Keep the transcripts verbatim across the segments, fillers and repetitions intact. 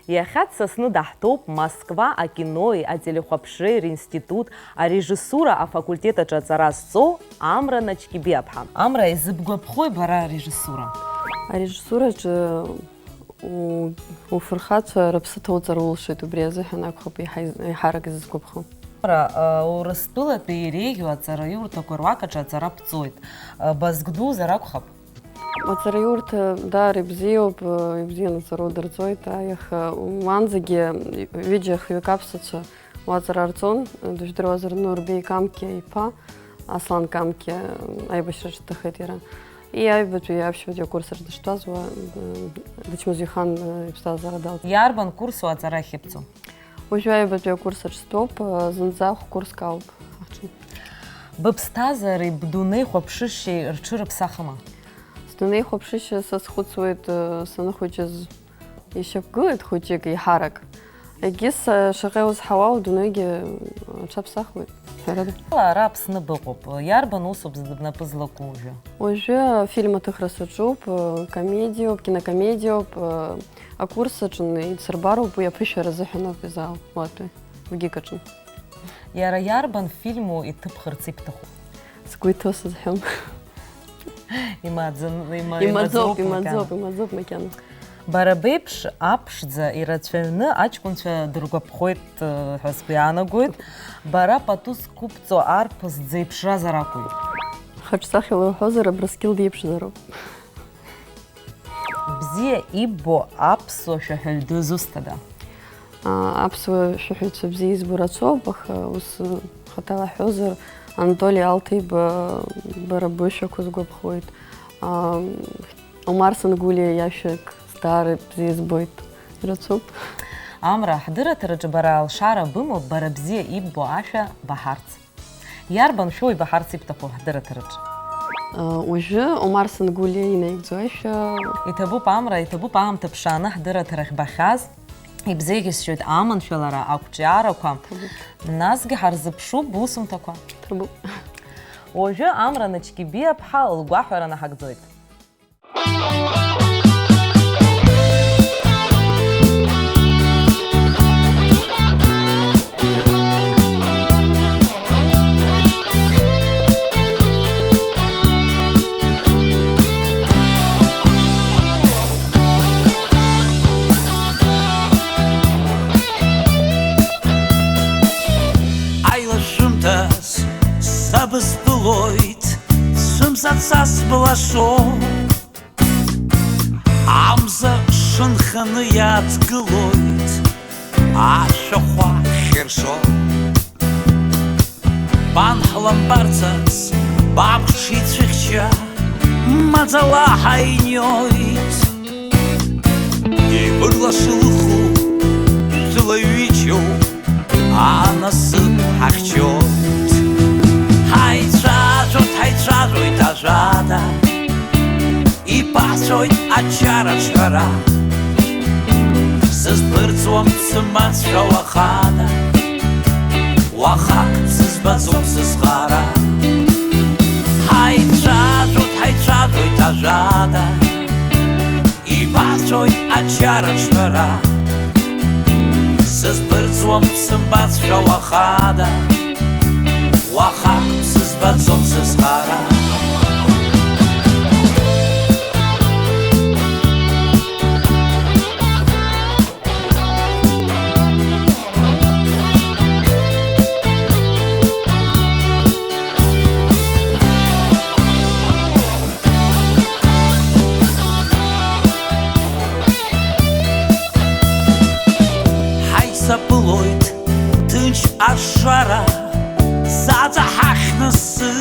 Иахьа дсасны даҳҭоуп Москва акинои ателехәаԥшреи ринститут арежиссура афакультет аҿы аҵара зҵоу Амра Начкибиаԥҳа. Амра, изыбгәаԥхои бара арежиссура? Арежиссураҿы у-, уфырхацәа рыԥсы ҭоуҵар улшоит, убри азыҳәан акәхап еиҳа из-, еиҳарак изызгәаԥхо. Амра, а, Урыстәылатәи иреиӷьу аҵараиурҭақәа руак аҿы аҵара ԥҵәоит. А, базгәдуузар акәхап? Аҵараиурҭа даара ибзиоуп, ибзианы аҵара удырҵоит, аиаха уанӡагьы ҩыџьа хҩык аԥсацәа уаҵара рҵон, дыжәдыруазар Нурбеи Камкиа иԥа, Аслан Камкиа аибашьраҿы дҭахеит иара. И аҩбатәи аԥшьбатәи акурс аҿы дыштәаз уа, д-, дычмазаҩхан, иԥсҭазаара далҵит. Иарбан курс уаҵара ахьыбҵо? Уажәы аҩбатәи акурс аҿы стәоуп, зынӡа хә-курск ауп ҳаҿу. Быԥсҭазаареи бдунеихәаԥшышьеи рҽырыԥсахма? Сдунеихәаԥшышьа сазхәыцуеит, саныхәыҷыз ишьақәгылеит хәыҷык еиҳарак. Егьыс, шаҟа иузҳауа, удунеигьы аҽаԥсахуеит, ҳәарада. Ара Аԥсны быҟоуп. Иарбан усуп бнапы злаку уажәы? Уажәы афильм аҭыхра саҿуп, комедиоуп, кинокомедиоуп, акурс аҿы идсырбароуп, уи аԥышәара азыҳәан ауп изаауа, уатәи, ВГИК аҿы. Иара иарбан фильму иҭыбхырц ибҭаху? Сгәы иҭоу сызҳәом. Имаӡан-, има-, Имаӡоуп, имаӡоуп макьана. Имаӡоуп, имаӡоуп макьана. Бара беиԥш аԥшӡа ирацәаҩны аҷкәынцәа дыргәаԥхоит, э, ҳәа сгәы иаанагоит. Бара пату зқәыбҵо арԥыс дзеиԥшразар акәын. Хаҿсахьала уҳәозар, Абрыскьыл диеиԥшзароуп. Бзиа иббо аԥсуа шәаҳәаҩ дызусҭада? Аа, аԥсуа шәаҳәаҩцәа бзиа избо рацәоуп, аха ус, хаҭала ҳҳәозар, Анатоли Алҭеиба, бара бышәақәа сгәаԥхоит. Аа, Омар Сангулиа иашәак даара бзиа избоит, ирацәоуп. Амра, ҳдырраҭараҿы бара алшара бымоуп, бара бзиа иббо ашәа баҳарц. Иарбан шәоу ибаҳарц ибҭаху ҳдырраҭараҿы? Уажәы Омар Сангулиа инаигӡо ашәа. Иҭабуп, Амра, иҭабуп аамҭа ԥшааны ҳдырраҭарахь бахьааз. Ибзеиӷьасшьоит аманшәалара, ақәҿиарақәа. Иҭабуп. Насгьы ҳарзыԥшуп бусумҭақәа. Иҭабуп. Уажәы Амра Начкибиаԥҳа лгәаҳәара наҳагӡоит. Аилашәымҭаз сабызтәылоит, сымзаца сблашо. Амза шынханы иааҭгылоит ашәахәа хьыршо. Бан ҳламбарцаз баб шицәыхьча маӡала ҳаиниоит. Ибырлаша лыху шәылаҩычоу анасыԥ ҳахьчоит. Ҳаицәажәоит, ҳаицәажәоит ажәада, ибаҳцәоит ачара ҿҳәара. Сыздырӡуам сымбацшәа уахада, уахак сызбаӡом сызхара. Ҳаицәажәоит, ҳаицәажәоит ажәада, ибаҳцәоит ачара ҿҳәара. Сыздырӡуам сымбацшәа уахада, уахак сызбаӡом сызхара. Ҳаицаԥылоит ҭынч ашара, заҵа ҳахьнысы.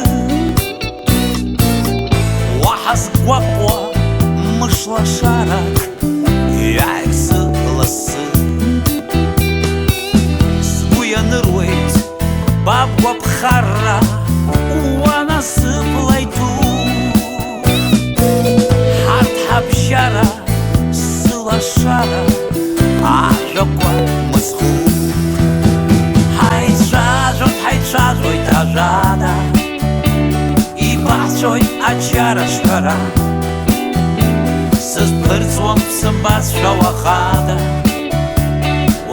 Уаҳа сгәаҟуа мышлашарак ҩажәа лассы. Сгәы ианыруеит ба бгәаԥхарра, уа насыԥла иҭәу. Ҳарҭ ҳабжьара сылашара ажәақәа мыцхәуп. Ҳаицәажәоит, ҳаицәажәоит ажәада, ибаҳцәоит ачара ҿҳәара. Сыздырӡуам сымбацшәа уахада,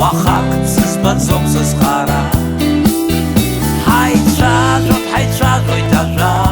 Уахак сызбаӡом сызхара. Ҳаицәажәап, ҳаицәажәоит ажәа.